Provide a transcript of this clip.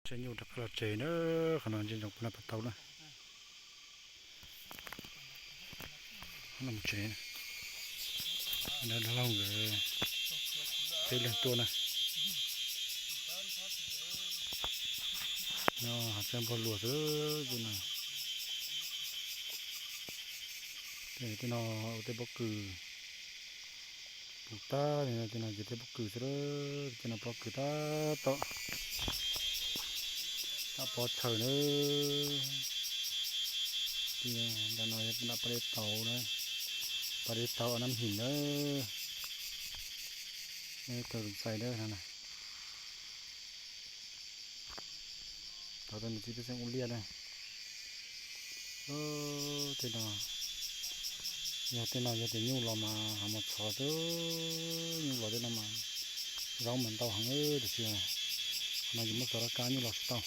Tsev nyuj rov qab los tsev na, qhov no ntsia ntsoov puas noj puas tau na. Qhov no mus tsev na, dab laug nkawd peb leeg tuaj na. No hav txaj npog luas xwb no. Tej no ua tej pob kws puv tag li no, tej no ces tej pob kws xwb, tej no pob kws tab tom tab pob tshaw na. Ntawm no yog pab dej tauv na, pab dej tauv ob nab him na, tau txais na. Tau tau nws txiv pej xeem ua liaj na. Tej no yog, tej no yog tias nyuj los mas ho mus txhov xwb, nyuj los tej no mas zaub mas ntau heev tiam sis qhov no ces muab xov rov qab nyuj los tsis tau.